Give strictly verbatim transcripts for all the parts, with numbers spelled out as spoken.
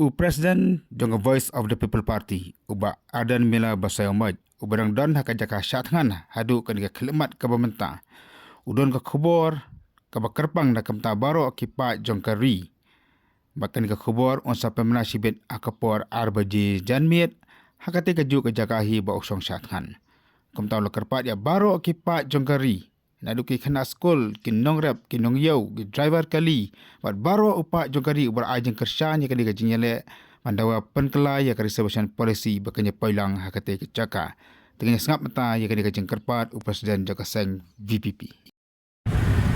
U President jong ka Voice of the People Party, u Bah Ardent Miller Basaiawmoit, uba dang don ha ka jaka shah thngan haduh kane ka khyllipmat kaba mynta, u don ka khubor kaba kyrpang na ka bynta baroh ki paid jong ka ri. Bad kane ka khubor un sa pynbna shibit ha ka por ar baje janmiet, ha katei kajuh ka jaka hi ba u shong shah thngan. Kumta u la kyrpad ïa baroh ki paid jong ka ri, naduh ki khynnah skul, ki nongrep, ki nongïew, ki driver kali, bad baroh u paid jong ka ri uba la ai jingkyrshan ïa kane ka jingïaleh, ban dawa pynkylla ïa ka reservation policy ba kan ïa poi lang ha katei ka jaka. Te ngin ïa sngap mynta ïa kane ka jingkyrpad u President jong ka seng V P P.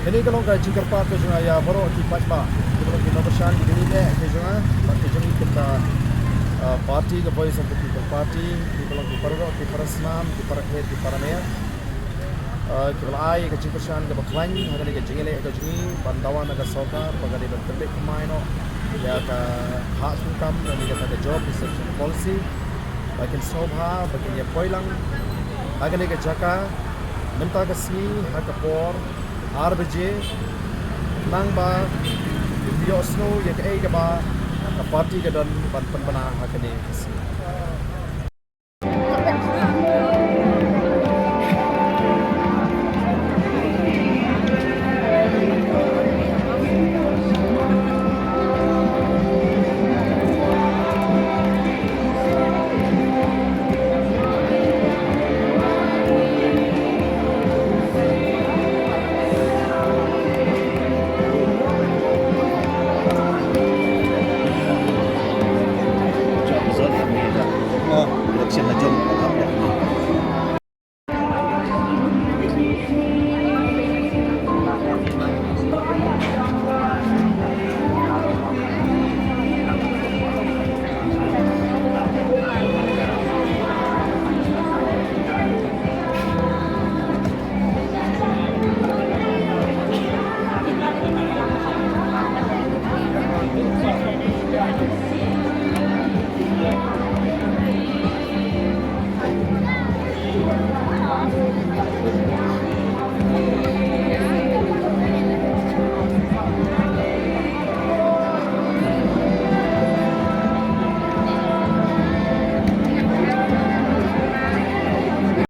Kane ka long ka jingkyrpad ka jong nga ïa baroh ki paidbah, kiba long ki nongkyrshan, ki jong ngi, ki jong nga, bad ki jong ngi kita, ah, party ka Voice of the People Party, kiba long ki para doh, ki para snam, ki para khet, ki para mer. Ah, kiba la ai ka jingkyrshan kaba khlaiñ ha kane ka jingïaleh ka jong ngi, ban dawa na ka sorkar ba ka dei ban pynbeit thymmai noh ïa ka hap sngewkam, ïa kata ka job reservation policy. Ba kin sngewbha ba kin ïa poi lang ha kane ka jaka mynta ka sngi ha ka por ar baje, khnang ba kin ïohsngew ïa kaei kaba ka party ka don ban pynbna ha kane ka sngi.